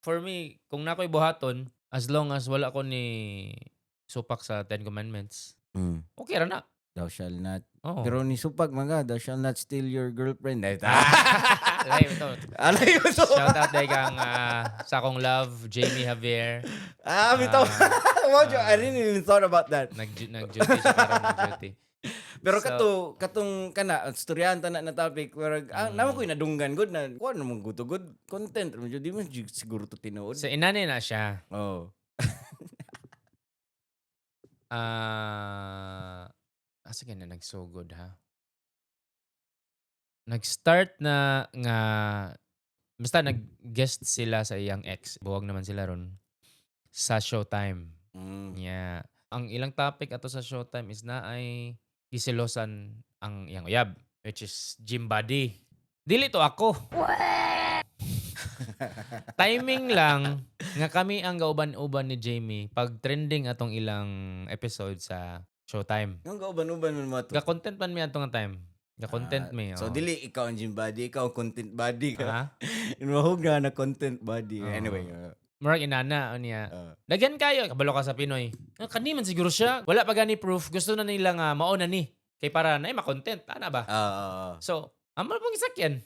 For me, kung naa ko'y buhaton, as long as wala ko ni supak sa Ten Commandments, okay ra na. Thou shall not. Oo. Pero ni supak mga, thou shall not steal your girlfriend. Ay, Layo to. Alay mo to. Shout out dahil kang sa akong love, Jamie Javier. Ah, bitaw. Wow, I didn't even thought about that. Nag-duty siya karon, nag-duty. Pero So- kato katong kana storyahan ta na topic pero naa ko'y nadunggan gud na kuan mo good good content medyo di man jud siguro to tinuod. So inani na siya. Oh. Asa na nagsugod ha? Nag-start na nga basta nag-guest sila sa iyang ex. Buwag naman sila ron sa Showtime. Yeah. Ang ilang topic ato sa Showtime is na ay gisilosan ang iyang uyab, which is gym body. Dili to ako. Timing lang nga kami ang gauban-uban ni Jamie pag trending atong ilang episode sa Showtime. Yung kauban-uban man mo to. Ga-content man mi ato nga time. Ga-content Ah, mi. so Oo. dili ikaw ang gym body, ikaw ang content body ka. Ha? Mahog na na content body. Oo. Anyway, Murag inana unya. Daghan kayo kabalo ka sa Pinoy. Ah, kani man siguro siya. Wala pa gani proof. Gusto na nila nga mao na ni. Kay para na ma-content ana ba? Ah. So, amo pong isakyan.